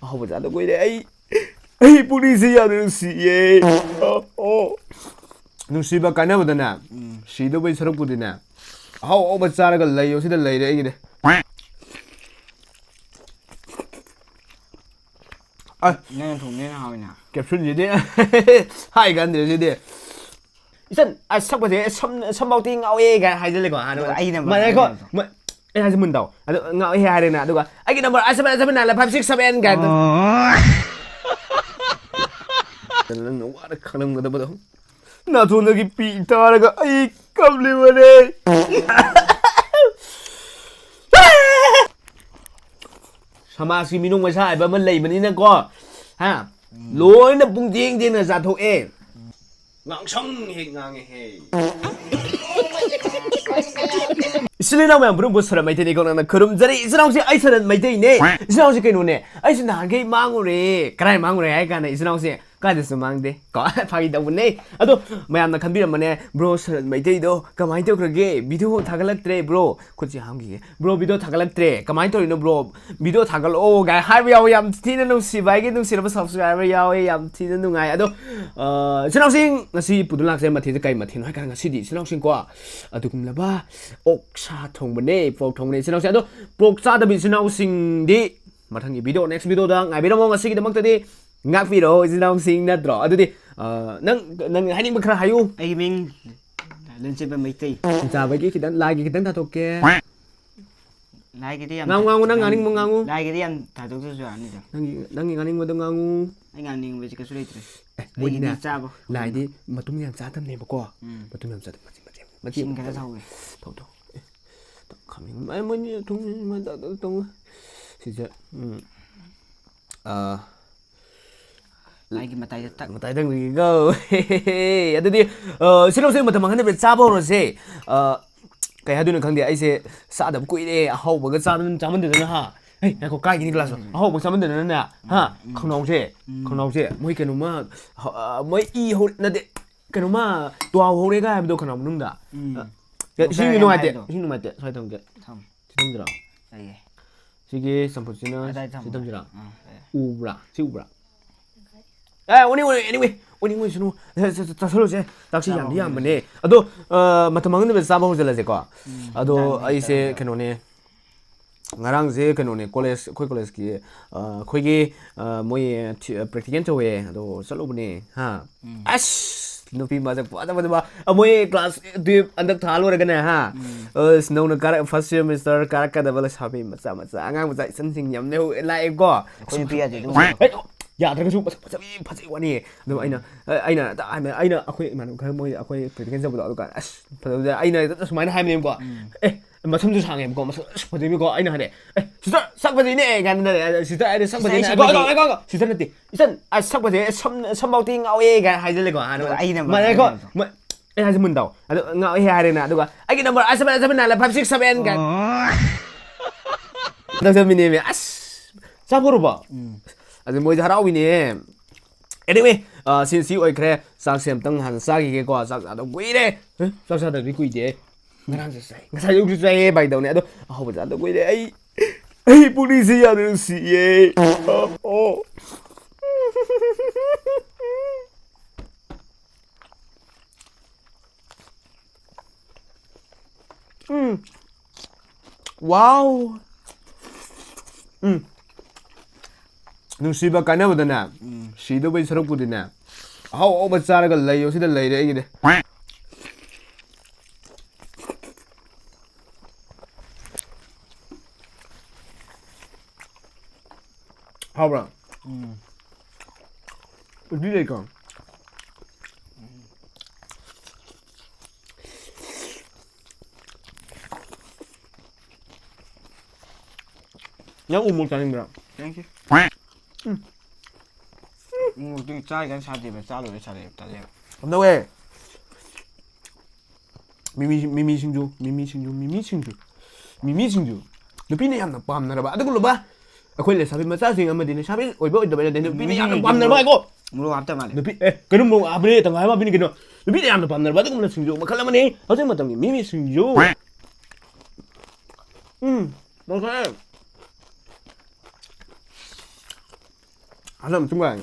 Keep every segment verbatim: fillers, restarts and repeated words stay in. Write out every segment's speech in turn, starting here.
ꯑꯍꯥꯎꯕ ꯆꯥꯗ ꯀꯨꯏꯔꯦ꯫ ꯑꯩ ꯑꯩ ꯄꯨꯛꯅꯤꯡꯁꯤ ꯌꯥꯝꯅ ꯅꯨꯡꯁꯤꯌꯦ꯫ ꯑꯣ, ꯑꯣ꯫ ꯅꯨꯡꯁꯤꯕ ꯀꯥꯏꯅꯕꯗꯅꯦ, ꯎꯝ꯫ ꯁꯤꯗꯧꯕꯩ ꯁꯔꯨꯛꯄꯨꯗꯤꯅꯦ, ꯑꯍꯥꯎ ꯑꯍꯥꯎꯕ ꯆꯥꯔꯒ ꯂꯩꯌꯣ꯫ ꯁꯤꯗ ꯂꯩꯔꯦ ꯑꯩꯒꯤꯗꯤ꯫ ꯑ꯫ ꯅꯪꯅ ꯊꯣꯡꯕꯅ ꯍꯦꯟꯅ ꯍꯥꯎꯋꯤꯅ꯫ ꯀꯦꯞꯁꯨꯜꯁꯤꯗꯤ ꯍꯥꯏ ꯀꯥꯟꯗ꯭ꯔꯦ ꯁꯤꯗꯤ꯫ "ꯏꯆꯟ, ꯑꯁ, ꯁꯛꯄꯁꯦ ꯁꯝ-, ꯁꯝꯐꯥꯎꯇꯤ ꯉꯥꯎꯋꯦ" ꯀꯥꯏꯅ ꯍꯥꯏꯖꯜꯂꯦꯀꯣ꯫ ꯑꯗꯨꯒ ꯑꯩ ꯅꯝꯕꯔ ꯃꯥꯅꯦꯀꯣ꯫ ꯍꯥꯏꯔꯦ꯫ ꯃ-, ꯑꯩ ꯍꯥꯏꯁꯦ ꯃꯨꯟ ꯇꯧ꯫ ꯑꯗꯨ ꯉꯥꯎꯋꯦ ꯍꯥꯏꯔꯦꯅ, ꯑꯗꯨꯒ "ꯑꯩꯒꯤ number eight seven eight seven nine five six seven" ꯀꯥꯏꯅ꯫ ꯑꯣ꯫ ꯅꯪꯅ ꯋꯥꯅ ꯈꯪꯂꯝꯒꯗꯕꯗꯣ꯫ ꯅꯥꯇꯣꯟꯗꯒꯤ ꯄꯤ ꯇꯥꯔꯒ ꯑꯩ ꯀꯞꯂꯤꯕꯅꯦ꯫ ꯁꯃꯥꯖꯀꯤ ꯃꯤꯅꯣꯛ ꯃꯩꯁꯥ ꯍꯥꯏꯕ ꯑꯃ ꯂꯩꯕꯅꯤꯅꯀꯣ, ꯍꯥ? ꯎꯝ꯫ ꯂꯣꯏꯅ ꯄꯨꯡ ꯊꯦꯡ ꯊꯦꯡꯅ ꯆꯥꯊꯣꯛꯑꯦ꯫ ꯉꯥꯡꯁꯪ ꯍꯦꯛ ꯉꯥꯡꯉꯦꯍꯦ꯫ ꯏꯆꯤꯜ ꯏꯅꯥꯎ ꯃꯌꯥꯝ ꯄꯨꯝꯅꯃꯛꯄꯨ ꯁꯣꯔꯠ ꯃꯩꯇꯩꯅꯤ ꯀꯧꯅꯅ ꯈꯨꯔꯨꯝꯖꯔꯤ꯫ ꯏꯆꯤꯜ ꯏꯅꯥꯎꯁꯦ ꯑꯩ ꯁꯣꯔꯠ ꯃꯩꯇꯩꯅꯦ꯫ ꯏꯆꯤꯜ ꯏꯅꯥꯎꯁꯦ ꯀꯩꯅꯣꯅꯦ꯫ ꯑꯩꯁꯦ ꯅꯍꯥꯟꯈꯩ ꯃꯥꯡꯉꯨꯔꯦ꯫ ꯀꯗꯥꯏ ꯃꯥꯡꯉꯨꯔꯦ ꯍꯥꯏ ꯀꯥꯟꯗ ꯏꯆꯤꯜ ꯏꯅꯥꯎꯁꯦ ꯀꯥꯏꯗꯁꯨ ꯃꯥꯡꯗꯦ꯫ ꯀꯣ, ꯐꯥꯒꯤ ꯇꯧꯕꯅꯦ꯫ ꯑꯗꯣ ꯃꯌꯥꯝꯅ ꯈꯟꯕꯤꯔꯝꯕꯅꯦ, "Bro, ꯁꯣꯔꯠ ꯃꯩꯇꯩꯗꯣ ꯀꯃꯥꯏꯅ ꯇꯧꯈ꯭ꯔꯒꯦ? Video ꯊꯥꯒꯠꯂꯛꯇ꯭ꯔꯦ bro?" ꯈꯨꯠꯁꯦ ꯍꯥꯝꯈꯤꯒꯦ꯫ "Bro, video ꯊꯥꯒꯠꯂꯛꯇ꯭ꯔꯦ꯫ ꯀꯃꯥꯏꯅ ꯇꯧꯔꯤꯅꯣ bro? ꯚꯤꯗꯤꯑꯣ ꯊꯥꯒꯠꯂꯛꯑꯣ" ꯀꯥꯏ ꯍꯥꯏꯕ ꯌꯥꯎꯋꯦ꯫ ꯌꯥꯝ ꯊꯤꯅ ꯅꯨꯡꯁꯤꯕ ꯑꯩꯒꯤ ꯅꯨꯡꯁꯤꯔꯕ subscriber ꯌꯥꯎꯋꯦ꯫ ꯌꯥꯝ ꯊꯤꯅ ꯅꯨꯡꯉꯥꯏ꯫ ꯑꯗꯣ, ꯑ, ꯏꯆꯤꯜ ꯏꯅꯥꯎꯁꯤꯡ, ꯉꯁꯤ ꯄꯨꯗꯨꯅ ꯂꯥꯛꯆꯩ ꯃꯊꯦꯜꯁꯦ ꯀꯩ ꯃꯊꯦꯜꯅꯣ ꯍꯥꯏ ꯀꯥꯟꯗ ꯉꯁꯤꯗꯤ ꯏꯆꯤꯜ ꯏꯅꯥꯎꯁꯤꯡꯀꯣ, ꯑꯗꯨꯒꯨꯝꯂꯕ ꯑꯣꯛꯁꯥ ꯊꯣꯡꯕꯅꯦ, pork ꯊꯣꯡꯕꯅꯦ ꯏꯆꯤꯜ ꯏꯅꯥꯎꯁꯤꯡ꯫ ꯑꯗꯣ pork ꯆꯥꯗꯕ ꯏꯆꯤꯜ ꯏꯅꯥꯎꯁꯤꯡꯗꯤ ꯃꯊꯪꯒꯤ video, next videoꯗ ꯉꯥꯏꯕꯤꯔꯝꯃꯣ꯫ ꯉꯁꯤꯒꯤꯗꯃꯛꯇꯗꯤ ꯉꯥꯛꯄꯤꯔꯣ, ꯏꯆꯤꯜ ꯏꯅꯥꯎꯁꯤꯡ ꯅꯠꯇ꯭ꯔꯣ? ꯑꯗꯨꯗꯤ, ꯑ, ꯅꯪ, ꯅꯪ ꯍꯥꯏꯅꯤꯡꯕ ꯈꯔ ꯍꯥꯏꯌꯨ꯫ ꯑꯩꯒꯤ ꯃꯤꯡ ꯂꯟꯆꯦꯟꯕ ꯃꯩꯇꯩ꯫ ꯆꯥꯕꯒꯤ ꯈꯤꯇꯪ, ꯂꯥꯏꯒꯤ ꯈꯤꯇꯪ ꯊꯥꯗꯣꯛꯀꯦ꯫ ꯂꯥꯏꯒꯤꯗꯤ ꯌꯥꯝ ꯉꯥꯡꯉꯨ, ꯉꯥꯡꯉꯨ, ꯅꯪ ꯌꯥꯝ, ꯉꯥꯡꯅꯤꯡꯕ ꯉꯥꯡꯉꯨ꯫ ꯂꯥꯏꯒꯤꯗꯤ ꯌꯥꯝ ꯊꯥꯗꯣꯛꯇ꯭ꯔꯁꯨ ꯌꯥꯅꯤꯗ꯫ ꯅꯪꯒꯤ, ꯅꯪꯒꯤ ꯉꯥꯡꯅꯤꯡꯕꯗꯣ ꯉꯥꯡꯉꯨ꯫ ꯑꯩ ꯉꯥꯡꯅꯤꯡꯕꯁꯤ ꯀꯩꯁꯨ ꯂꯩꯇ꯭ꯔꯦ꯫ ꯑꯦ, ꯃꯣꯏꯗꯤꯅꯦ, ꯑꯩꯒꯤꯗꯤ ꯆꯥꯕ꯫ ꯂꯥꯏꯗꯤ ꯃꯇꯨꯝ ꯌꯥꯝ ꯆꯥꯗꯕꯅꯦꯕꯀꯣ꯫ ꯎꯝ꯫ ꯃꯇꯨꯝ ꯌꯥꯝ ꯆꯥꯗꯕ, ꯃꯆꯦꯠ, ꯃꯆꯦꯠ, ꯃꯆꯦꯠ꯫ ꯏꯁꯤꯡ ꯈꯔ ꯊꯛꯎꯒꯦ꯫ ꯊꯛꯎ, ꯊꯛꯎ꯫ ꯑꯦ, ꯊꯛꯎ, ꯈꯥꯃꯦꯟ꯫ ꯑꯦ, ꯃꯣꯏꯅꯤ ꯊꯨꯝ, ꯁꯨꯃꯥꯏꯅ ꯇꯧ-, ꯇꯧ-, ꯇꯧ-, ꯁꯤꯁꯦ, ꯎꯝ꯫ ꯑꯥ, ꯃꯥꯒꯤ ꯃꯇꯥꯏꯗ ꯇꯛ꯫ ꯃꯇꯥꯏꯗ ꯇꯛ꯫ ꯑꯗꯨꯗꯤ, ꯑ, ꯁꯤ ꯂꯧꯁꯦ ꯃꯇꯝ ꯃꯥꯡꯍꯟꯗꯕꯤꯗ ꯆꯥꯕ ꯍꯧꯔꯁꯦ꯫ ꯑ, ꯀꯩ ꯍꯥꯏꯗꯣꯏꯅꯣ ꯈꯪꯗꯦ꯫ ꯑꯩꯁꯦ ꯆꯥꯗꯕ ꯀꯨꯏꯔꯦ꯫ ꯑꯍꯥꯎꯕꯒ ꯆꯥꯗꯅ, ꯆꯥꯃꯟꯗꯗꯅ, ꯍꯥ? ꯍꯩ, ꯉꯥꯏꯈꯣ, ꯀꯥꯏꯒꯤꯅꯤ glass꯫ ꯎꯝ꯫ ꯑꯍꯥꯎꯕ ꯆꯥꯃꯟꯗꯗꯅꯅꯦ, ꯍꯥ? ꯎꯝ꯫ ꯈꯧꯅꯥꯎꯁꯦ, ꯎꯝ꯫ ꯈꯧꯅꯥꯎꯁꯦ, ꯃꯣꯏ ꯀꯩꯅꯣꯝꯃ, ꯍ-, ꯑ, ꯃꯣꯏ ꯏ ꯍꯧꯔ-, ꯅꯠꯇꯦ, ꯀꯩꯅꯣꯝꯃ ꯇꯨꯍꯥꯎ ꯍꯧꯔꯦꯒ ꯍꯥꯏꯕꯗꯣ ꯈꯧꯅꯥꯎ ꯃꯅꯨꯡꯗ꯫ ꯎꯝ꯫ ꯑ, ꯏꯁꯤꯡꯗꯤ ꯌꯥꯝ ꯅꯨꯡꯉꯥꯏꯇꯦ, ꯍꯥꯏꯗꯣ꯫ ꯏꯁꯤꯡ ꯅꯨꯡꯉꯥꯏꯇꯦ, ꯁ꯭ꯋꯥꯏ ꯊꯝꯒꯦ꯫ ꯊꯝ꯫ ꯁꯤ ꯊꯝꯖꯤꯔꯣ? ꯂꯩꯌꯦ꯫ ꯁꯤꯒꯤ ꯆꯝꯐꯨꯠꯁꯤꯅ ꯑꯗꯥꯏ ꯊꯝꯃꯣ꯫ ꯁꯤ ꯊꯝꯖꯤꯔꯣ? ꯑꯥ, ꯂꯩꯌꯦ꯫ ꯎꯕ꯭ꯔꯥ? ꯁꯤ ꯎꯕ꯭ꯔꯥ? ꯑꯦ, ꯎꯅꯤꯡ, ꯎꯅꯤꯡ, anyway, ꯎꯅꯤꯡ, ꯎꯅꯤꯡꯁꯅꯨ꯫ ꯆꯥ-, ꯆꯥ-, ꯆꯥ-, ꯆꯥꯁꯜꯂꯨꯁꯦ꯫ ꯆꯥꯛꯁꯤ ꯆꯥꯕ ꯌꯥꯝꯗꯤ ꯍꯧꯔꯁꯦ꯫ ꯌꯥꯝꯕꯅꯦ꯫ ꯑꯗꯣ, ꯑ, ꯃꯇꯝ ꯃꯥꯡꯍꯟꯗꯕꯤꯗ ꯆꯥꯕ ꯍꯧꯖꯤꯜꯂꯁꯦꯀꯣ꯫ ꯎꯝ, ꯑꯗꯣ ꯇꯥꯏꯝ ꯑꯩꯁꯦ ꯂꯩꯇꯕꯅꯤꯅ꯫ ꯀꯩꯅꯣꯅꯦ, ꯉꯔꯥꯡꯁꯦ ꯀꯩꯅꯣꯅꯦ, ꯀꯣꯂꯦꯖ, ꯑꯩꯈꯣꯏ ꯀꯣꯂꯦꯖꯀꯤ, ꯑ, ꯑꯩꯈꯣꯏꯒꯤ, ꯑ, ꯃꯣꯏ ꯊꯤ-, ꯑ, ꯄ꯭ꯔꯦꯛꯇꯤꯀꯦꯜ ꯇꯧꯋꯦ꯫ ꯑꯗꯣ ꯆꯠꯂꯨꯕꯅꯦ꯫ ꯍꯥ? ꯎꯝ꯫ ꯑꯁ! ꯅꯨꯄꯤ ꯃꯁꯛ ꯐꯖ ꯐꯖꯕ, ꯑ, ꯃꯣꯏ ꯀ꯭ꯂꯥꯁ ꯇꯨꯌꯦꯜꯞ ꯍꯟꯗꯛ ꯊꯥ ꯂꯣꯏꯔꯒꯅꯦ, ꯍꯥ? ꯎꯝ꯫ ꯑꯁ, ꯅꯧꯅ ꯀꯥꯔꯛ-, ꯐꯥꯔꯁ ꯁꯦꯃꯤꯁꯇꯔ ꯀꯥꯔꯛꯀꯗꯕ ꯂꯩꯁꯥꯕꯤ ꯃꯆꯥ ꯃꯆꯥ, ꯑꯉꯥꯡ ꯃꯆꯥ ꯏꯆꯟꯁꯤꯡ ꯌꯥꯝ ꯂꯩꯍꯧ-, ꯂꯥꯛꯑꯦꯀꯣ꯫ ꯑꯩꯈꯣꯏ ꯅꯨꯄꯤ ꯌꯥꯗꯦ ꯑꯗꯨꯝ꯫ ꯍꯦꯛ ꯌꯥꯗ꯭ꯔꯒꯁꯨ ꯃꯁꯛ ꯐꯖꯕꯤ ꯐꯖꯩ ꯋꯥꯅꯤ꯫ ꯑꯗꯨꯝ ꯑꯩꯅ, ꯑ, ꯑꯩꯅ ꯍꯦꯛꯇ ꯍꯥꯏꯕ, ꯑꯩꯅ ꯑꯩꯈꯣꯏ ꯏꯃꯥꯟꯅꯕ ꯈꯔ ꯃꯣꯏ ꯑꯩꯈꯣꯏ ꯄ꯭ꯔꯦꯛꯇꯤꯀꯦꯜ ꯆꯠꯄꯗꯣ ꯑꯗꯨꯀꯥꯟꯗ, "ꯑꯁ, ꯐꯖꯕꯁꯦ"꯫ ꯑꯩꯅ ꯍꯦꯛꯇ ꯁꯨꯃꯥꯏꯅ ꯍꯥꯏꯕꯅꯦꯕꯀꯣ꯫ ꯎꯝ꯫ "ꯑꯦ, ꯃꯁꯝꯁꯨ ꯁꯥꯡꯉꯦꯕꯀꯣ, ꯃꯁꯝ ꯑꯁ ꯐꯖꯩꯕꯀꯣ"꯫ ꯑꯩꯅ ꯍꯥꯏꯔꯦ, "ꯑꯦ, ꯁꯤꯁꯇꯔ, ꯁꯛ ꯐꯖꯩꯅꯦ" ꯀꯥꯏꯅ ꯍꯥꯏꯔꯦ꯫ ꯑꯗ ꯁꯤꯁꯇꯔ ꯍꯥꯏꯔꯦ, "ꯁꯛ ꯐꯖꯩꯅꯦ"꯫ ꯁꯤꯁꯇꯔ, ꯑꯩ ꯁꯛ ꯉꯥꯏꯈꯣ, ꯐꯖꯩ꯫ ꯉꯥꯏꯈꯣ, ꯉꯥꯏꯈꯣ, ꯁꯤꯁꯇꯔ ꯅꯠꯇꯦ꯫ "ꯏꯆꯟ, ꯑꯁ, ꯁꯛ ꯐꯖꯩ, ꯁꯝ, ꯁꯝꯐꯥꯎꯗꯤ ꯉꯥꯎꯋꯦ" ꯀꯥꯏꯅ ꯍꯥꯏꯖꯜꯂꯦꯀꯣ꯫ ꯑꯗꯨꯒ ꯑꯗꯨꯒ ꯑꯩꯅ ꯃꯥꯅꯦꯀꯣ, ꯃꯥꯅꯦ꯫ ꯃ-, ꯑꯩ ꯍꯥꯏꯁꯦ ꯃꯨꯟ ꯇꯥꯎ꯫ ꯑꯗꯨ ꯉꯥꯎꯋꯦ ꯍꯥꯏꯔꯦꯅ, ꯑꯗꯨꯒ "ꯑꯩꯒꯤ number eight seven eight seven nine five six seven" ꯀꯥꯏꯅ꯫ ꯑꯣ꯫ ꯍꯟꯗꯛ ꯆꯠꯃꯤꯟꯅꯩꯃꯤ꯫ ꯑꯁ, ꯆꯥꯛ ꯄꯨꯔꯕꯣ? ꯎꯝ꯫ ꯑꯗꯨ ꯃꯣꯏꯁꯦ ꯍꯔꯥꯎꯕꯤꯅꯦ꯫ Anyway, ꯑ, ꯁꯤ, ꯁꯤ ꯑꯣꯏꯈ꯭ꯔꯦ꯫ ꯆꯥꯛꯁꯦ ꯑꯝꯇꯪ ꯍꯥꯟꯅ ꯆꯥꯈꯤꯒꯦꯀꯣ꯫ ꯆꯥꯛ ꯆꯥꯗꯕ ꯀꯨꯏꯔꯦ꯫ ꯍ? ꯆꯥꯛ ꯆꯥꯗꯕꯗꯤ ꯀꯨꯏꯗꯦ꯫ ꯉꯔꯥꯡꯁꯨ ꯆꯥꯏ꯫ ꯉꯁꯥꯏ ꯑꯌꯨꯛꯁꯨ ꯆꯥꯏꯌꯦ, ꯐꯥꯒꯤ ꯇꯧꯅꯦ꯫ ꯑꯗꯣ ꯑꯍꯥꯎꯕ ꯆꯥꯗꯕ ꯀꯨꯏꯔꯦ꯫ ꯑꯩ, ꯑꯩ ꯄꯨꯛꯅꯤꯡꯁꯦ ꯌꯥꯝꯅ ꯅꯨꯡꯁꯤꯌꯦ꯫ ꯑꯣ꯫ ꯎꯝ꯫ Wow! ꯎꯝ꯫ ꯅꯨꯡꯁꯤꯕ ꯀꯥꯏꯅꯕꯗꯅꯦ, ꯎꯝ꯫ ꯁꯤꯗꯧꯕꯩ ꯁꯔꯨꯛꯄꯨꯗꯤꯅꯦ, ꯑꯍꯥꯎ ꯑꯍꯥꯎꯕ ꯆꯥꯔꯒ ꯂꯩꯌꯣ, ꯁꯤꯗ ꯂꯩꯔꯦ ꯑꯩꯒꯤꯗꯤ꯫ ꯍꯥꯎꯕ꯭ꯔꯥ? ꯎꯝ꯫ ꯎꯇꯤ ꯂꯩꯀꯣ? ꯅꯪ ꯎ ꯃꯣꯔꯣꯛ ꯆꯥꯅꯤꯡꯕ꯭ꯔꯥ? ꯆꯥꯅꯤꯡꯗꯦ꯫ ꯎꯝ꯫ ꯎ ꯃꯣꯔꯣꯛꯇꯨ ꯆꯥꯔꯤꯀꯥꯟ ꯁꯥꯗꯦꯕ, ꯆꯥ ꯂꯣꯏꯔ ꯁꯥꯔꯛꯑꯦꯕ, ꯇꯜꯂꯦꯕ꯫ ꯀꯝꯗꯧꯋꯦ? ꯃꯤꯃꯤ, ꯃꯤꯃꯤ ꯁꯤꯡꯖꯨ, ꯃꯤꯃꯤ ꯁꯤꯡꯖꯨ, ꯃꯤꯃꯤ ꯁꯤꯡꯖꯨ, ꯃꯤꯃꯤ ꯁꯤꯡꯖꯨ꯫ ꯅꯨꯄꯤꯅ ꯌꯥꯝꯅ ꯄꯥꯝꯅꯔꯕ ꯑꯗꯨꯒꯨꯝꯂꯕ ꯑꯩꯈꯣꯏ ꯂꯩꯁꯥꯕꯤ ꯃꯆꯥꯁꯤꯡ ꯑꯃꯗꯤ ꯂꯩꯁꯥꯕꯤ ꯑꯣꯏꯕ ꯑꯣꯏꯗꯕ ꯅꯠꯇꯦ, ꯅꯨꯄꯤꯅ ꯃꯤꯃꯤ ꯌꯥꯝꯅ ꯁꯤꯡꯖꯨ ꯄꯥꯝꯅꯔꯕ ꯍꯥꯏꯀꯣ꯫ ꯃꯣꯔꯣꯛ ꯍꯥꯞꯇ ꯃꯥꯜꯂꯦ꯫ ꯅꯨꯄꯤ, ꯑꯦ, ꯀꯩꯅꯣ ꯃꯣꯔꯣꯛ ꯍꯥꯞꯄꯅꯦ, ꯇꯪꯈꯥꯏ ꯑꯃ ꯍꯥꯞꯄꯤꯅꯤ ꯀꯩꯅꯣ꯫ ꯅꯨꯄꯤꯅ ꯌꯥꯝꯅ ꯄꯥꯝꯅꯔꯕ ꯑꯗꯨꯒꯨꯝꯂꯕ ꯁꯤꯡꯖꯨ ꯃꯈꯜ ꯑꯃꯅꯤ ꯍꯧꯖꯤꯛ ꯃꯇꯝꯒꯤ ꯃꯤꯃꯤ ꯁꯤꯡꯖꯨ꯫ ꯎꯝ, ꯃꯈꯜ꯫ ꯍꯜꯂꯝ ꯆꯨꯝꯕ꯭ꯔꯥ?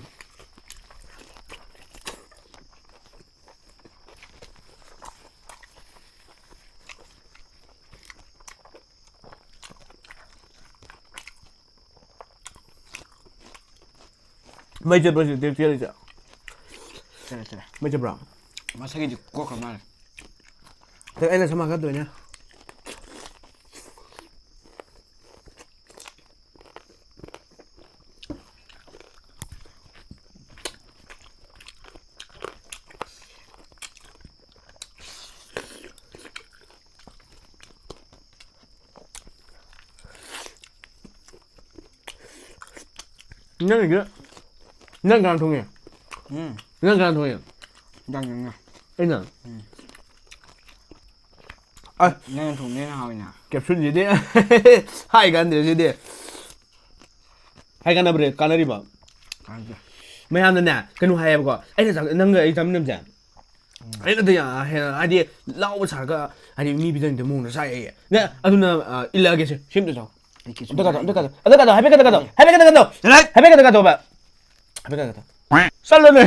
ꯃꯩ ꯆꯠꯄ꯭ꯔꯣ ꯁꯤ ꯇꯦꯛ ꯆꯦꯜꯂꯤꯁꯦ? ꯆꯠꯂꯦ, ꯆꯠꯂꯦ꯫ ꯃꯩ ꯆꯠꯄ꯭ꯔꯣ? ꯃꯁꯥꯒꯤꯗꯤ ꯀꯣꯛꯈ꯭ꯔ ꯃꯥꯜꯂꯦ꯫ ꯑꯗꯣ ꯑꯩꯅ ꯁꯝ ꯍꯥꯠꯀꯗꯣꯏꯅꯦ꯫ ꯅꯪꯒꯤꯗꯤ ꯅꯪ ꯀꯅꯥ ꯊꯣꯡꯉꯤ? ꯎꯝ꯫ ꯅꯪ ꯀꯅꯥ ꯊꯣꯡꯉꯤ? ꯏꯟꯖꯥꯡ ꯅꯪꯅ꯫ ꯑꯩꯅ? ꯎꯝ꯫ ꯑ꯫ ꯅꯪꯅ ꯊꯣꯡꯕꯅ ꯍꯦꯟꯅ ꯍꯥꯎꯋꯤꯅ꯫ ꯀꯦꯞꯁꯨꯟꯁꯤꯗꯤ ꯍꯥꯏ ꯀꯥꯟꯗ꯭ꯔꯦ ꯁꯤꯗꯤ꯫ ꯍꯥꯏ ꯀꯥꯟꯅꯕ꯭ꯔꯦ, ꯀꯥꯟꯅꯔꯤꯕ? ꯀꯥꯟꯅꯗꯦ꯫ ꯃꯌꯥꯝꯅꯅꯦ, ꯀꯩꯅꯣ ꯍꯥꯏꯌꯦꯕꯀꯣ, ꯑꯩꯅ ꯆꯥꯛ-, ꯅꯪꯒ ꯑꯩ ꯆꯥꯃꯤꯟꯅꯕꯁꯦ, ꯎꯝ꯫ ꯑꯩꯅ ꯑꯗꯨ ꯌꯥ-, ꯍꯦ-, ꯍꯥꯏꯗꯤ ꯂꯥꯎꯕ ꯁꯥꯔꯒ, ꯍꯥꯏꯗꯤ ꯃꯤ ꯄꯤꯖꯅꯤꯡꯗꯕ ꯃꯑꯣꯡꯗ ꯆꯥꯏ ꯑꯩ꯫ ꯅ-, ꯑꯗꯨꯅ, ꯑ, ꯏꯜꯂꯛꯑꯒꯦꯁꯦ, ꯁꯤ ꯑꯝꯇ ꯆꯥꯎ꯫ ꯑꯩ ꯀꯩꯁꯨ ꯑꯝꯇ ꯀꯥꯊꯣꯛ, ꯑꯝꯇ ꯍꯥꯏꯗꯦ꯫ ꯀꯥꯊꯣꯛ, ꯑꯝꯇ ꯀꯥꯊꯣꯛ, ꯍꯥꯏꯐꯦꯠ ꯀꯥꯊꯣꯛ ꯀꯥꯊꯣꯛ, ꯍꯥꯏꯐꯦꯠ ꯀꯥꯊꯣꯛ ꯀꯥꯊꯣꯛ꯫ ꯆꯠꯂꯣ꯫ ꯍꯥꯏꯐꯦꯠ ꯀꯥꯊꯣꯛ ꯀꯥꯊꯣꯛ꯫ ꯆꯠꯂꯣꯅꯦ꯫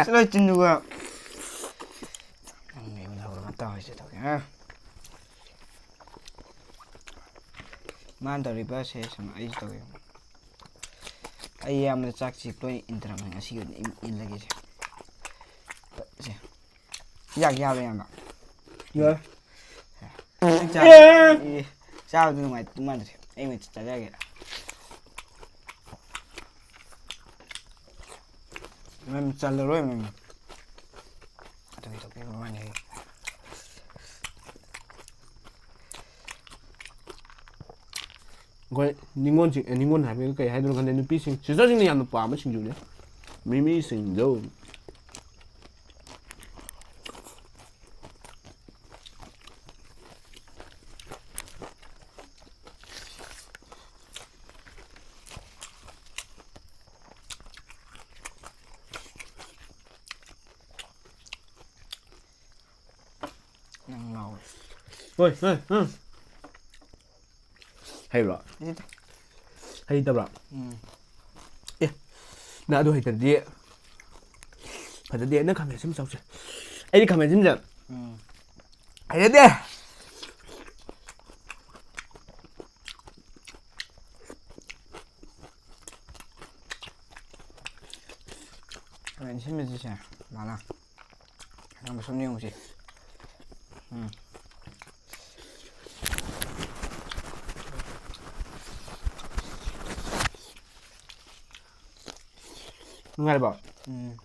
ꯆꯠꯂꯣ ꯆꯤꯟꯗꯨꯒ꯫ ꯅꯪ ꯃꯤ ꯑꯃ ꯂꯧꯔꯒ ꯇꯧꯔꯤꯁꯦ ꯇꯧꯒꯦ, ꯍꯥ? ꯃꯥꯅ ꯇꯧꯔꯤꯕ ꯁꯦ ꯁꯨꯝ ꯑꯩꯁꯨ ꯇꯧꯒꯦ꯫ ꯑꯩ ꯏꯌꯥꯝꯕꯗ ꯆꯥꯛꯁꯤ ꯂꯣꯏ ꯏꯟꯊꯔꯝꯃꯦ, ꯉꯁꯤꯒꯤ ꯑꯣꯏꯅ ꯏꯟ-, ꯏꯜꯂꯒꯦꯁꯦ꯫ ꯁꯦ꯫ ꯆꯥꯛ ꯌꯥꯕ꯭ꯔꯥ, ꯏꯌꯥꯝꯕ? ꯌꯥꯏ꯫ ꯅꯪ ꯆꯥ-, ꯑꯦ꯫ ꯑꯦ, ꯆꯥꯕꯗꯨ ꯅꯨꯡꯉꯥꯏꯇꯦ, ꯃꯥꯟꯅꯁꯦ꯫ ꯑꯩ ꯑꯣꯏꯅ ꯆꯥꯖꯔꯒꯦ꯫ ꯃꯦꯝ, ꯆꯜꯂꯔꯣꯏ, ꯃꯦꯝ꯫ ꯑꯗꯨꯒꯤ ꯇꯣꯄꯤꯛ ꯑꯃꯅꯤ꯫ ꯑꯩꯈꯣꯏ ꯅꯤꯉꯣꯜꯁꯤꯡ, ꯑꯦ, ꯅꯤꯉꯣꯜ ꯍꯥꯏꯕ ꯀꯩ ꯍꯥꯏꯗꯣꯏꯅꯣ ꯈꯪꯗꯦ, ꯅꯨꯄꯤꯁꯤꯡ, ꯁꯤꯁꯇꯔꯁꯤꯡꯅ ꯌꯥꯝꯅ ꯄꯥꯝꯕ ꯁꯤꯡꯖꯨꯅꯦ, ꯃꯤꯃꯤ ꯁꯤꯡꯖꯨ꯫ ꯅꯪ ꯂꯥꯎ꯫ ꯍꯣꯏ, ꯍꯣꯏ, ꯎꯝ꯫ ꯍꯩꯕ꯭ꯔꯣ? ꯍꯩꯇꯦ꯫ ꯍꯩꯇꯕ꯭ꯔꯣ? ꯎꯝ꯫ ꯑꯦ꯫ ꯅꯪ ꯑꯗꯨ ꯍꯩꯇ꯭ꯔꯗꯤ ꯐꯖꯗꯦ꯫ ꯅꯪ ꯈꯥꯃꯦꯟ ꯑꯁꯤꯟꯕ ꯆꯥꯎꯁꯦ꯫ ꯑꯩꯗꯤ ꯈꯥꯃꯦꯟ ꯑꯁꯤꯟꯕꯁꯦ ꯎꯝ꯫ ꯍꯩꯅꯗꯦ꯫ ꯈꯥꯃꯦꯟ ꯑꯁꯤꯟꯕꯁꯤꯁꯦ ꯃꯥꯅ ꯅꯪ ꯃꯁꯝ ꯌꯦꯡꯉꯨꯁꯤ꯫ ꯎꯝ꯫ ꯅꯨꯡꯉꯥꯏꯔꯤꯕꯣ? ꯎꯝ꯫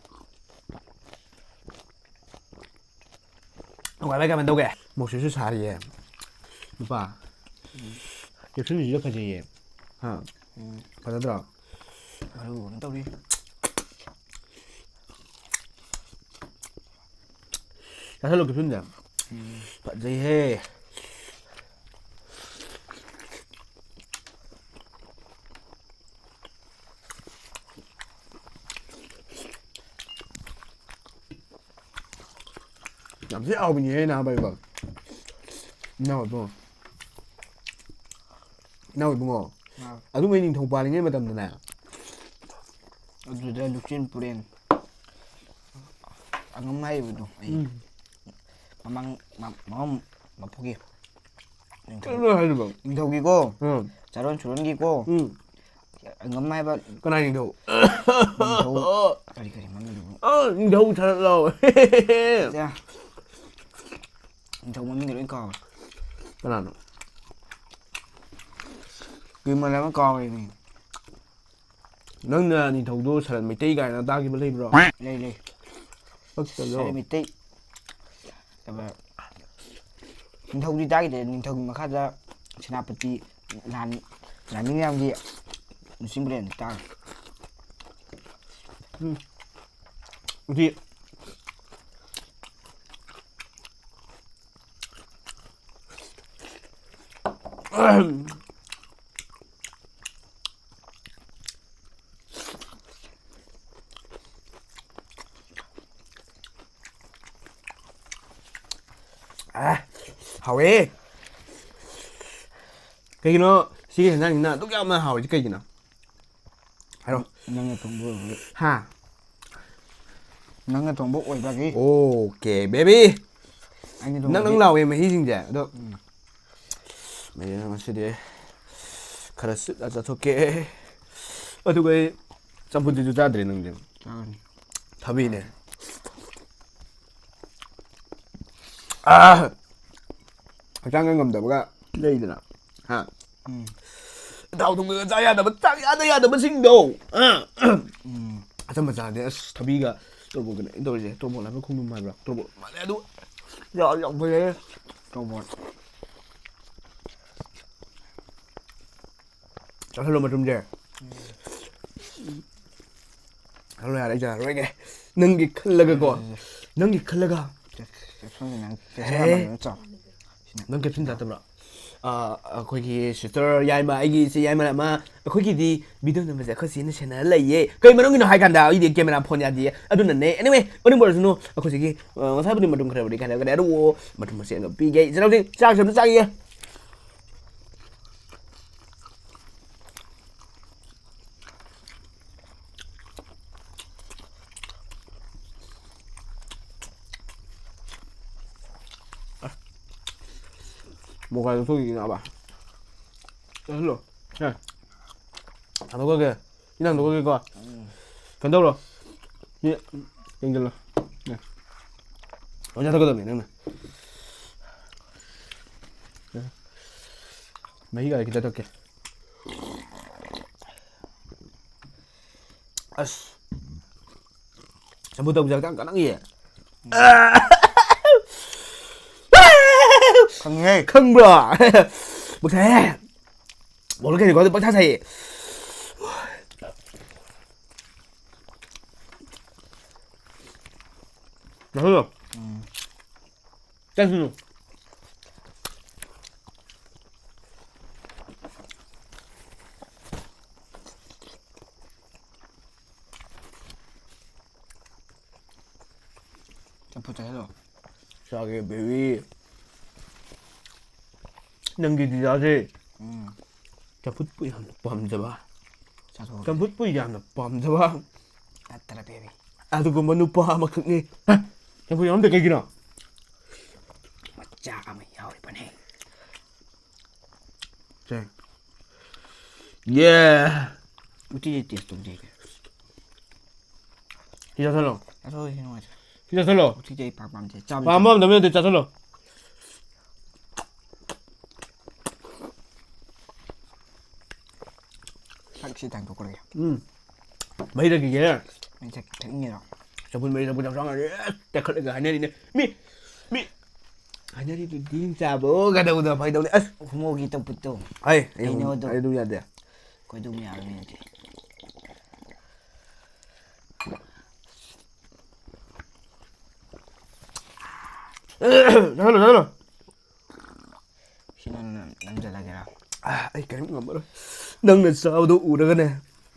ꯅꯨꯡꯉꯥꯏꯕ ꯀꯃꯥꯏꯅ ꯇꯧꯒꯦ? ꯃꯣꯛꯁꯤꯁꯨ ꯁꯥꯔꯤꯌꯦ꯫ ꯅꯨꯄꯥ꯫ ꯎꯝ꯫ ꯀꯦꯞꯁꯨꯟꯁꯤꯁꯨ ꯐꯖꯩꯌꯦ꯫ ꯍꯥ? ꯎꯝ꯫ ꯐꯖꯗ꯭ꯔꯣ? ꯃꯔꯨ ꯑꯃ ꯇꯧꯔꯤ꯫ ꯆꯥꯁꯜꯂꯣ ꯀꯦꯞꯁꯨꯟꯁꯦ꯫ ꯎꯝ꯫ ꯐꯖꯩꯍꯦ꯫ ꯌꯥꯝ ꯊꯤ ꯍꯥꯎꯕꯅꯤꯍꯦ ꯅꯥꯕ ꯏꯕꯣ꯫ ꯏꯅꯥꯎ ꯏꯕꯨꯡꯉꯣ꯫ ꯏꯅꯥꯎ ꯏꯕꯨꯡꯉꯣ꯫ ꯑꯥ꯫ ꯑꯗꯨꯉꯩ ꯅꯤꯡꯊꯧ ꯄꯥꯜꯂꯤꯉꯩ ꯃꯇꯝꯗꯅꯦ꯫ ꯑꯗꯨꯗ ꯂꯨꯆꯦꯟ ꯄꯨꯔꯦꯟ ꯑꯉꯝ ꯍꯥꯏꯔꯤꯕꯗꯣ ꯑꯩ ꯎꯝ꯫ ꯃꯃꯥꯡ ꯃ-, ꯃꯃꯥꯡ ꯃꯄꯨꯒꯤ ꯅꯤꯡꯊꯧ-, ꯀꯩꯅꯣ ꯍꯥꯏꯔꯤꯕꯣ? ꯅꯤꯡꯊꯧꯒꯤꯀꯣ, ꯎꯝ꯫ ꯆꯥꯔꯣꯟ ꯁꯨꯔꯣꯟꯒꯤꯀꯣ, ꯎꯝ꯫ ꯑꯉꯝ ꯍꯥꯏꯕ ꯀꯅꯥ ꯅꯤꯡꯊꯧ? ꯅꯤꯡꯊꯧ ꯀꯔꯤ ꯀꯔꯤ ꯃꯃꯤꯡꯗꯨꯕꯨ? ꯑ, ꯅꯤꯡꯊꯧ ꯁꯔꯠ ꯂꯥꯎ꯫ ꯌꯥ꯫ ꯅꯤꯡꯊꯧ ꯃꯃꯤꯡꯗꯣ ꯂꯣꯏ ꯀꯥꯎꯔꯦ꯫ ꯀꯅꯥꯅꯣ? ꯀꯨꯏꯃꯜꯂꯦ ꯑꯃ ꯀꯥꯎꯔꯦꯅꯦ꯫ ꯅꯪꯅ ꯅꯤꯡꯊꯧꯗꯣ ꯁꯔꯠ ꯃꯩꯇꯩ ꯀꯥꯏꯅ ꯇꯥꯈꯤꯕ ꯂꯩꯕ꯭ꯔꯣ? ꯂꯩ, ꯂꯩ꯫ ꯄꯛꯇꯕ꯭ꯔꯣ? ꯁꯔꯠ ꯃꯩꯇꯩ꯫ ꯑꯗꯨꯒ ꯅꯤꯡꯊꯧꯗꯤ ꯇꯥꯈꯤꯗ꯭ꯔꯦ꯫ ꯅꯤꯡꯊꯧꯒꯤ ꯃꯈꯥꯗ ꯁꯦꯅꯥꯄꯇꯤ ꯂꯥꯟ-, ꯂꯥꯟꯃꯤ ꯃꯌꯥꯝꯒꯤ ꯂꯨꯆꯤꯡ ꯄꯨꯔꯦꯟ ꯇꯥꯔꯦ꯫ ꯎꯝ꯫ ꯎꯇꯤ꯫ ꯑꯦ, ꯍꯥꯎꯋꯦ꯫ ꯀꯩꯒꯤꯅꯣ ꯁꯤꯒꯤ ꯍꯦꯟꯖꯥꯡꯁꯤꯅ ꯑꯗꯨꯛ ꯌꯥꯝꯅ ꯍꯥꯎꯔꯤꯁꯤ ꯀꯩꯒꯤꯅꯣ? ꯍꯥꯏꯔꯣ꯫ ꯅꯪꯅ ꯊꯣꯡꯕ ꯑꯣꯏꯕꯒꯤ꯫ ꯍꯥ꯫ ꯅꯪꯅ ꯊꯣꯡꯕ ꯑꯣꯏꯕꯒꯤ꯫ Okay baby. ꯑꯩꯅ ꯅꯪ ꯅꯪ ꯊꯣꯡꯕꯗꯤ ꯂꯥꯎꯋꯦ ꯃꯍꯤꯁꯤꯡꯁꯦ ꯑꯗꯣ꯫ ꯃꯌꯥꯝ ꯉꯁꯤꯗꯤ ꯈꯔ ꯁꯤꯠꯅ ꯆꯠꯊꯣꯛꯀꯦ꯫ ꯑꯗꯨꯒ ꯑꯩ ꯆꯝꯐꯨꯠꯇꯨꯁꯨ ꯆꯥꯗ꯭ꯔꯦ ꯅꯪꯗꯤ꯫ ꯆꯥꯒꯅꯤ꯫ ꯊꯕꯤꯅꯦ꯫ ꯑꯥ! ꯍꯛꯆꯥꯡꯒ ꯉꯝꯗꯕꯒ ꯂꯩꯗꯅ꯫ ꯍꯥ? ꯎꯝ꯫ ꯊꯥꯎ ꯊꯨꯝꯒ ꯆꯥ ꯌꯥꯗꯕ ꯆꯥꯛ ꯌꯥꯗ ꯌꯥꯗꯕꯁꯤꯡꯗꯣ꯫ ꯑꯥ! ꯎꯝ꯫ ꯑꯆꯝꯕ ꯆꯥꯗꯦ ꯑꯁ ꯊꯕꯤꯒ ꯇꯣꯔꯕꯣꯠꯀꯅꯦ ꯑꯩꯅ ꯇꯧꯔꯤꯁꯦ꯫ ꯇꯣꯔꯕꯣꯠ ꯍꯥꯏꯕ ꯈꯣꯡꯗ꯭ꯔꯨꯝ ꯍꯥꯏꯕ꯭ꯔꯥ? ꯇꯣꯔꯕꯣꯠ ꯃꯥꯜꯂꯦ ꯑꯗꯨ꯫ ꯌꯥꯝ ꯌꯥꯝ ꯐꯩꯌꯦ꯫ ꯇꯣꯔꯕꯣꯠ꯫ ꯆꯥꯁꯜꯂꯣ ꯃꯇꯨꯝꯁꯦ꯫ ꯆꯥꯁꯜꯂꯣ ꯌꯥꯔꯦ ꯑꯩ ꯆꯥꯔꯔꯣꯏꯒꯦ꯫ ꯅꯪꯒꯤ ꯈꯜꯂꯒꯀꯣ꯫ ꯅꯪꯒꯤ ꯈꯜꯂꯒ꯫ ꯆꯦꯛꯁꯟꯅ ꯅꯪ ꯍꯦ꯫ ꯆꯦꯛꯁꯟꯅ ꯆꯥꯎ꯫ ꯅꯪ ꯀꯦꯞꯁꯤꯟ ꯆꯥꯠꯇꯕ꯭ꯔꯣ? ꯑꯥ, ꯑꯩꯈꯣꯏꯒꯤ ꯁꯤꯁꯇꯔ ꯌꯥꯏꯃ ꯑꯩꯒꯤ ꯏꯆꯦ ꯌꯥꯏꯃ ꯑꯃ ꯑꯩꯈꯣꯏꯒꯤꯗꯤ ꯚꯤꯗꯤꯑꯣ ꯅꯝꯕꯁꯦ ꯑꯩꯈꯣꯏ ꯆꯦꯅ ꯁꯦꯟꯅꯔ ꯂꯩꯌꯦ꯫ ꯀꯩ ꯃꯔꯝꯒꯤꯅꯣ ꯍꯥꯏ ꯀꯥꯟꯗ ꯑꯩꯗꯤ ꯀꯦꯃꯦꯔꯥ ꯐꯣꯟ ꯌꯥꯗꯤꯌꯦ꯫ ꯑꯗꯨꯅꯅꯦ꯫ Anyway, ꯃꯅꯨꯡ ꯑꯣꯏꯔꯁꯅꯨ ꯑꯩꯈꯣꯏ ꯁꯤꯒꯤ, ꯑ, ꯉꯁꯥꯏꯕꯨꯗꯤ ꯃꯇꯨꯝ ꯈꯔꯕꯨꯗꯤ ꯈꯥꯏꯔꯦ꯫ ꯑꯗꯨꯕꯨ ꯃꯇꯨꯝ ꯃꯆꯦꯠ ꯑꯃ ꯄꯤꯒꯦ꯫ ꯏꯆꯤꯟ ꯏꯅꯥꯎꯁꯤꯡ ꯆꯥꯛꯁꯦ ꯑꯝꯇ ꯆꯥꯈꯤꯒꯦ꯫ ꯃꯣꯕꯥꯏꯜ ꯂꯧꯊꯣꯛꯈꯤꯒꯦ ꯅꯥꯕ꯫ ꯆꯠꯍꯜꯂꯣ꯫ ꯁꯦ꯫ ꯊꯥꯗꯣꯛꯈ꯭ꯔꯒꯦ꯫ ꯁꯤ ꯊꯥꯡꯗꯣꯛꯈ꯭ꯔꯒꯦꯀꯣ꯫ ꯀꯩꯅꯣ ꯇꯧꯔꯣ꯫ ꯁꯤ ꯌꯦꯡꯁꯤꯜꯂꯣ꯫ ꯁꯦ꯫ ꯂꯣꯏ ꯆꯥꯊꯣꯛꯀꯗꯕꯅꯤ ꯅꯪꯅ꯫ ꯃꯍꯤꯒ ꯈꯤꯇ ꯊꯛꯀꯦ꯫ ꯑꯁ꯫ ꯆꯝꯐꯨꯠ ꯇꯧꯕꯁꯦ ꯍꯛꯆꯥꯡ ꯀꯟꯅ ꯏꯌꯦ꯫ ꯈꯪꯉꯦ꯫ ꯈꯪꯕ꯭ꯔꯣ? ꯄꯛꯊꯥꯏꯍꯦ꯫ ꯕꯣꯜ ꯀꯩꯅꯣ ꯈꯪꯗꯦ ꯄꯛꯊꯥ ꯊꯥꯏꯌꯦ꯫ ꯅꯈꯣꯏꯗꯣ꯫ ꯎꯝ꯫ ꯆꯠꯁꯅꯨ꯫ ꯆꯝꯐꯨꯠ ꯆꯥꯁꯤꯜꯂꯣ꯫ ꯆꯥꯒꯦ ꯕꯦꯕꯤ꯫ ꯅꯪꯒꯤꯗꯤ ꯆꯥꯁꯦ꯫ ꯎꯝ꯫ ꯆꯝꯐꯨꯠꯄꯨ ꯌꯥꯝꯅ ꯄꯥꯝꯖꯕ꯫ ꯆꯥꯊꯣꯛꯑꯒꯦ꯫ ꯆꯝꯐꯨꯠꯄꯨ ꯌꯥꯝꯅ ꯄꯥꯝꯖꯕ ꯅꯠꯇ꯭ꯔ ꯕꯦꯕꯤ꯫ ꯑꯗꯨꯒꯨꯝꯕ ꯅꯨꯄꯥ ꯑꯃꯈꯛꯅꯤ꯫ ꯍ! ꯆꯝꯐꯨꯠ ꯌꯥꯎꯔꯝꯗꯦ ꯀꯩꯒꯤꯅꯣ? ꯃꯆꯥ ꯑꯃ ꯌꯥꯎꯔꯤꯕꯅꯦ꯫ ꯁꯦ꯫ ꯌꯦ꯫ ꯎꯇꯤꯁꯦ ꯇꯦꯁ ꯇꯧꯗꯦ꯫ ꯁꯤ ꯆꯥꯁꯜꯂꯣ꯫ ꯆꯥꯊꯣꯛꯑꯣ, ꯁꯤ ꯅꯨꯡꯉꯥꯏꯇꯦ꯫ ꯁꯤ ꯆꯥꯁꯜꯂꯣ꯫ ꯎꯇꯤꯗꯤ ꯑꯩ ꯄꯥꯛ ꯄꯥꯝꯗꯦ꯫ ꯆꯥꯕꯗꯤ ꯄꯥꯝꯕ ꯆꯥꯏ꯫ ꯑꯝꯇ ꯅꯠꯇꯦ, ꯆꯥꯁꯜꯂꯣ꯫ ꯁꯛꯁꯤ ꯊꯥꯡꯗꯣꯛꯈ꯭ꯔꯒꯦ꯫ ꯎꯝ꯫ ꯃꯩ ꯊꯛꯈꯤꯒꯦ꯫ ꯃꯩ ꯊꯛ-, ꯊꯛꯅꯤꯡꯉꯤꯔꯣ? ꯆꯝꯐꯨꯠ ꯃꯩ ꯊꯛꯄ ꯆꯥꯛ ꯆꯥꯅꯔꯦ꯫ ꯇꯦꯛꯈꯠꯂꯒ ꯍꯥꯏꯅꯔꯤꯅꯦ꯫ ꯃꯤ, ꯃꯤ ꯍꯥꯏꯅꯔꯤꯗꯨꯗꯤ ꯆꯥꯕꯣ ꯀꯩꯗꯧꯕꯗꯣ ꯐꯥꯒꯤ ꯇꯧꯅꯤ꯫ ꯑꯁ꯫ ꯍꯣꯃꯣꯒꯤ ꯆꯝꯐꯨꯠꯇꯣ꯫ ꯍꯩ, ꯑꯩ ꯀꯩꯅꯣ ꯑꯗꯨ? ꯑꯩ ꯑꯗꯨ ꯌꯥꯗꯦ꯫ ꯑꯩꯈꯣꯏ ꯑꯗꯨꯝ ꯌꯥꯕ ꯃꯤ ꯅꯠꯇꯦ꯫ ꯆꯠꯂꯣ, ꯆꯠꯂꯣ꯫ ꯁꯤ ꯅꯪ ꯅꯝꯁꯤꯜꯂꯒꯦꯔꯥ? ꯑꯥ, ꯑꯩ ꯀꯔꯤꯝ ꯉꯝꯃꯔꯣꯏ꯫ ꯅꯪꯅ ꯆꯥꯕꯗꯣ ꯎꯔꯒꯅꯦ,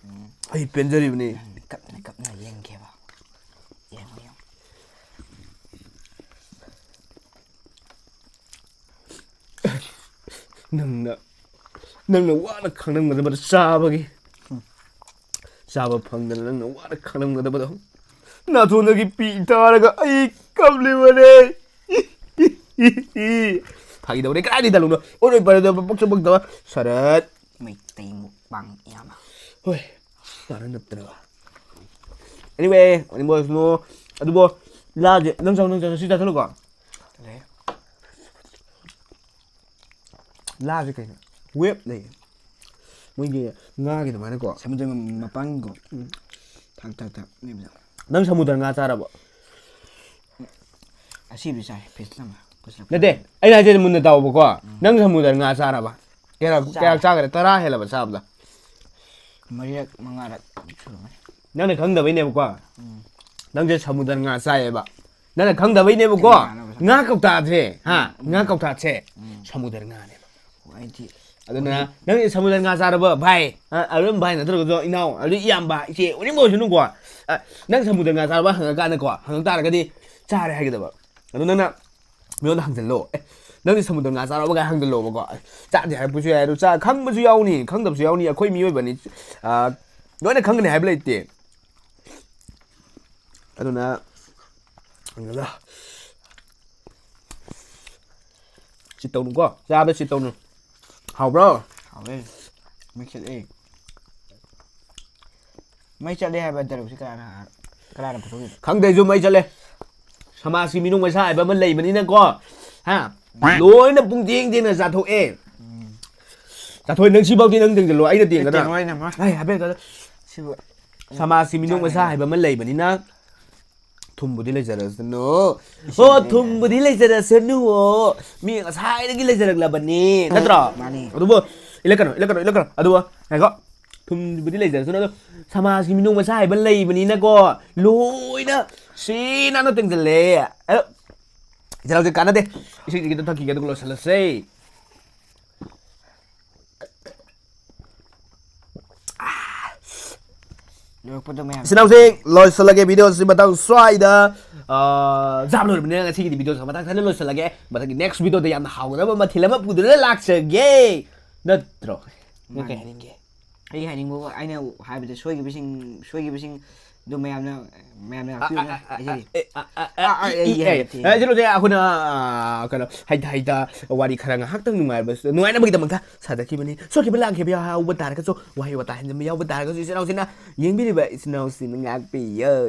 ꯎꯝ꯫ ꯑꯩ ꯄꯦꯟꯖꯔꯤꯕꯅꯤ꯫ ꯅꯪ ꯀꯞꯅ ꯀꯞꯅ ꯌꯦꯡꯒꯦꯕ꯫ ꯌꯦꯡꯉꯣ, ꯌꯦꯡꯉꯣ꯫ ꯅꯪꯅ, ꯅꯪꯅ ꯋꯥꯅ ꯈꯥꯡꯂꯝꯒꯗꯕꯗꯣ ꯆꯥꯕꯒꯤ꯫ ꯎꯝ꯫ ꯆꯥꯕ ꯐꯪꯗꯅ ꯅꯪꯅ ꯋꯥꯅ ꯈꯥꯡꯂꯝꯒꯗꯕꯗꯣ꯫ ꯅꯥꯊꯣꯟꯗꯒꯤ ꯄꯤ ꯇꯥꯔꯒ ꯑꯩ ꯀꯞꯂꯤꯕꯅꯦ꯫ ꯐꯥꯒꯤ ꯇꯧꯕꯅꯦ, ꯀꯗꯥꯏꯗꯒꯤ ꯗꯥꯏꯂꯣꯛꯅꯣ? ꯑꯣꯏꯔꯣꯏ ꯄꯥꯔꯣꯏꯗꯕ, ꯄꯛꯁꯨ ꯄꯛꯇꯕ꯫ ꯁꯔꯠ꯫ ꯃꯩꯇꯩ ꯃꯨꯛꯕꯥꯡ ꯏꯌꯥꯝꯕ꯫ ꯍꯣꯏ, ꯆꯥꯅ ꯅꯞꯇꯅꯕ꯫ Anyway, ꯑꯅꯤꯡꯕ ꯑꯣꯏꯁꯅꯨ꯫ ꯑꯗꯨꯕꯨ ꯂꯥꯁꯦ, ꯅꯪ ꯆꯥꯎ, ꯅꯪ ꯆꯥꯎ, ꯁꯤ ꯆꯥꯁꯤꯜꯂꯨꯀꯣ꯫ ꯂꯩ꯫ ꯂꯥꯁꯦ ꯀꯩꯅꯣ? Wave ꯂꯩ꯫ ꯃꯣꯏꯒꯤ ꯉꯥꯒꯤ ꯑꯗꯨꯃꯥꯏꯅꯀꯣ꯫ ꯁꯃꯨꯗ꯭ꯔ ꯃꯄꯥꯟꯒꯤꯀꯣ꯫ ꯎꯝ꯫ ꯊꯥꯛ, ꯊꯥꯛ, ꯊꯥꯛ ꯂꯩꯕꯗꯣ꯫ ꯅꯪ ꯁꯃꯨꯗ꯭ꯔ ꯉꯥ ꯆꯥꯔꯕꯣ? ꯑꯁꯤꯕꯨꯗꯤ ꯆꯥꯏ, piece ꯑꯃ꯫ ꯅꯠꯇꯦ, ꯑꯩꯅ ꯍꯥꯏꯁꯦ ꯃꯨꯟꯅ ꯇꯥꯎꯕꯀꯣ꯫ ꯎꯝ꯫ ꯅꯪ ꯁꯃꯨꯗ꯭ꯔ ꯉꯥ ꯆꯥꯔꯕ? ꯀꯌꯥꯔꯛ, ꯆꯥꯔꯦ꯫ ꯀꯌꯥꯔꯛ ꯆꯥꯈ꯭ꯔꯦ? ꯇꯔꯥ ꯍꯦꯜꯂꯕ ꯆꯥꯕꯗ? ꯃꯔꯤꯔꯛ, ꯃꯉꯥꯔꯛ ꯁꯨꯔꯝꯃꯅꯤ꯫ ꯅꯪꯅ ꯈꯪꯗꯕꯩꯅꯦꯕꯀꯣ꯫ ꯎꯝ꯫ ꯅꯪꯁꯦ ꯁꯃꯨꯗ꯭ꯔ ꯉꯥ ꯆꯥꯏꯌꯦꯕ꯫ ꯅꯪꯅ ꯈꯪꯗꯕꯩꯅꯦꯕꯀꯣ꯫ ꯆꯤꯟ ꯉꯥꯅꯕ ꯁꯥ-, ꯉꯥ ꯀꯧꯇꯥꯁꯦ, ꯍꯥ? ꯎꯝ, ꯎꯝ꯫ ꯉꯥ ꯀꯧꯇꯥꯁꯦ ꯎꯝ꯫ ꯁꯃꯨꯗ꯭ꯔ ꯉꯥꯅꯦꯕ꯫ ꯑꯣ, ꯑꯩꯗꯤ ꯑꯗꯨꯅ ꯑꯩꯈꯣꯏ ꯅꯪ ꯁꯃꯨꯗ꯭ꯔ ꯉꯥ ꯆꯥꯔꯕ ꯚꯥꯏ? ꯑ, ꯑꯔꯨꯝ ꯚꯥꯏ ꯅꯠꯇ꯭ꯔꯒꯁꯨ ꯏꯅꯥꯎ, ꯑꯗꯨ ꯏꯌꯥꯝꯕ, ꯏꯆꯦ, ꯎꯅꯤꯡꯕ ꯑꯣꯏꯁꯅꯨꯀꯣ꯫ ꯑ, ꯅꯪ ꯁꯃꯨꯗ꯭ꯔ ꯉꯥ ꯆꯥꯔꯕ ꯍꯪꯉꯀꯥꯟꯗꯀꯣ, ꯍꯪꯉꯛ ꯇꯥꯔꯒꯗꯤ ꯆꯥꯔꯦ ꯍꯥꯏꯒꯗꯕ꯫ ꯑꯗꯨ ꯅꯪꯅ ꯃꯤꯉꯣꯟꯗ ꯍꯪꯖꯜꯂꯣ꯫ "ꯑꯦ, ꯅꯪꯗꯤ ꯁꯃꯨꯗ꯭ꯔ ꯉꯥ ꯆꯥꯔꯕ ꯀꯥꯏ ꯍꯪꯖꯜꯂꯣꯕꯀꯣ꯫ ꯆꯥꯗꯦ ꯍꯥꯏꯔꯛꯄꯁꯨ ꯌꯥꯏ, ꯑꯗꯨ ꯆꯥ-, ꯈꯪꯕꯁꯨ ꯌꯥꯎꯅꯤ, ꯈꯪꯗꯕꯁꯨ ꯌꯥꯎꯅꯤ꯫ ꯑꯩꯈꯣꯏ ꯃꯤꯑꯣꯏꯕꯅꯤ, ꯑ, ꯂꯣꯏꯅ ꯈꯪꯒꯅꯤ ꯍꯥꯏꯕ ꯂꯩꯇꯦ꯫ ꯑꯗꯨꯅ ꯆꯤꯠ ꯇꯧꯅꯨꯀꯣ, ꯆꯥꯕꯗ ꯆꯤꯠ ꯇꯧꯅꯨ꯫ ꯍꯥꯎꯕ꯭ꯔꯣ? ꯍꯥꯎꯋꯦ꯫ ꯃꯩ ꯆꯠꯂꯦ꯫ ꯃꯩ ꯆꯠꯂꯦ ꯍꯥꯏꯕ ꯗꯥꯏꯂꯣꯛꯁꯦ ꯀꯅꯥꯅ, ꯀꯅꯥꯅ ꯄꯨꯊꯣꯛꯏꯅꯣ? ꯈꯪꯗꯦ, ꯑꯩꯁꯨ ꯃꯩ ꯆꯠꯂꯦ꯫ ꯁꯃꯥꯖꯀꯤ ꯃꯤꯅꯣꯛ ꯃꯩꯁꯥ ꯍꯥꯏꯕ ꯑꯃ ꯂꯩꯕꯅꯤꯅꯀꯣ, ꯍꯥ? ꯂꯣꯏꯅ ꯄꯨꯡ ꯇꯦꯡ ꯇꯦꯡꯅ ꯆꯥꯊꯣꯛꯑꯦ꯫ ꯎꯝ꯫ ꯆꯥꯊꯣꯛꯑꯦ, ꯅꯪ ꯁꯤꯐꯥꯎꯗꯤ ꯅꯪ ꯇꯦꯡꯁꯤꯜꯂꯣ, ꯑꯩꯅ ꯇꯦꯡꯒꯗ꯭ꯔꯥ? ꯇꯦꯡꯉꯣ, ꯑꯩꯅ ꯑꯃ꯫ ꯑꯩ ꯍꯥꯏꯐꯦꯠ ꯀꯩꯅꯣ꯫ ꯁꯤꯕꯨ ꯁꯃꯥꯖꯀꯤ ꯃꯤꯅꯣꯛ ꯃꯩꯁꯥ ꯆꯥꯅꯤꯡꯉꯦ꯫ ꯍꯥꯏꯕ ꯑꯃ ꯂꯩꯕꯅꯤꯅ, ꯊꯨꯝꯕꯨꯗꯤ ꯂꯩꯖꯔꯁꯅꯨ꯫ ꯏꯁꯤꯡ ꯑꯣ, ꯂꯩꯔꯦ꯫ ꯊꯨꯝꯕꯨꯗꯤ ꯂꯩꯖꯔꯁꯅꯨ꯫ ꯑꯣ, ꯃꯤ ꯉꯁꯥꯏꯗꯒꯤ ꯂꯩꯖꯔꯛꯂꯕꯅꯤ, ꯅꯠꯇ꯭ꯔꯣ? ꯃꯥꯅꯤ꯫ ꯑꯗꯨꯕꯨ, ꯏꯜꯂꯛꯀꯅꯨ, ꯏꯜꯂꯛꯀꯅꯨ, ꯏꯜꯂꯛꯀꯅꯨ꯫ ꯑꯗꯨꯕꯨ, ꯉꯥꯏꯈꯣ꯫ ꯊꯨꯝꯕꯨꯗꯤ ꯂꯩꯖꯔꯁꯅꯨ, ꯑꯗꯣ ꯁꯃꯥꯖꯀꯤ ꯃꯤꯅꯣꯛ ꯃꯩꯁꯥ ꯍꯥꯏꯕ ꯂꯩꯕꯅꯤꯅꯀꯣ, ꯂꯣꯏꯅ ꯁꯤ ꯅꯥꯟꯅ ꯇꯦꯡꯁꯤꯜꯂꯦ꯫ ꯑꯗꯣ, ꯏꯆꯤꯜ ꯏꯅꯥꯎꯁꯦ ꯀꯥꯟꯅꯗꯦ꯫ ꯏꯁꯤꯡꯁꯦ ꯈꯤꯇꯪ ꯊꯛꯈꯤꯒꯦ, ꯑꯗꯨꯒ ꯂꯣꯏꯁꯤꯜꯂꯁꯦ꯫ ꯂꯣꯏꯔꯛꯄꯗꯣ ꯃꯌꯥꯝ꯫ ꯏꯆꯤꯟ ꯏꯅꯥꯎꯁꯤꯡ, ꯂꯣꯏꯁꯤꯜꯂꯒꯦ ꯚꯤꯗꯤꯑꯣꯁꯤ ꯃꯇꯥꯡ ꯁ꯭ꯋꯥꯏꯗ, ꯑ, ꯖꯥꯝ ꯂꯣꯏꯔꯕꯅꯤꯅ ꯉꯁꯤꯒꯤꯗꯤ ꯚꯤꯗꯤꯑꯣꯁꯤ ꯃꯇꯥꯡ ꯁ꯭ꯋꯥꯏꯗ ꯂꯣꯏꯁꯤꯜꯂꯒꯦ꯫ ꯃꯊꯪꯒꯤ next ꯚꯤꯗꯤꯑꯣꯗ ꯌꯥꯝꯅ ꯍꯥꯎꯒꯗꯕ ꯃꯊꯦꯜ ꯑꯃ ꯄꯨꯗꯨꯅ ꯂꯥꯛꯆꯒꯦ꯫ ꯅꯠꯇ꯭ꯔꯣ? ꯃꯥꯅꯦ꯫ ꯅꯪ ꯀꯩ ꯍꯥꯏꯅꯤꯡꯒꯦ? ꯑꯩ ꯍꯥꯏꯅꯤꯡꯕꯕꯨ ꯑꯩꯅ ꯍꯥꯏꯕꯗ ꯁꯣꯏꯈꯤꯕꯁꯤꯡ, ꯁꯣꯏꯈꯤꯕꯁꯤꯡꯗꯨ ꯃꯌꯥꯝꯅ, ꯃꯌꯥꯝꯅ ꯉꯥꯛꯄꯤꯌꯨ ꯍꯥꯏꯖꯔꯤ꯫ ꯑꯦ, ꯑ, ꯑ, ꯑ, ꯑ, ꯑ, ꯏ, ꯏ, ꯑ, ꯑ, ꯌꯥꯏ, ꯑ, ꯌꯥꯏ꯫ ꯑ, ꯁꯤꯗ ꯍꯧꯖꯤꯛ ꯑꯩꯈꯣꯏꯅ, ꯑ, ꯀꯩꯅꯣ, ꯍꯩꯇ ꯍꯩꯇ ꯋꯥꯔꯤ ꯈꯔ ꯉꯥꯏꯍꯥꯛꯇꯪ ꯅꯨꯡꯉꯥꯏꯕ, ꯅꯨꯡꯉꯥꯏꯅꯕꯒꯤꯗꯃꯛꯇ ꯁꯥꯖꯈꯤꯕꯅꯤ꯫ ꯁꯣꯏꯈꯤꯕ ꯂꯥꯟꯈꯤꯕ ꯌꯥꯎꯕ ꯇꯥꯔꯒꯁꯨ, ꯋꯥꯍꯩ ꯋꯥꯇꯥ ꯍꯦꯟꯖꯟꯕ ꯌꯥꯎꯕ ꯇꯥꯔꯒꯁꯨ, ꯏꯆꯤꯟ ꯏꯅꯥꯎꯁꯤꯡꯅ, ꯌꯦꯡꯕꯤꯔꯤꯕ ꯏꯆꯤꯟ ꯏꯅꯥꯎꯁꯤꯡꯅ ꯉꯥꯛꯄꯤꯌꯨ꯫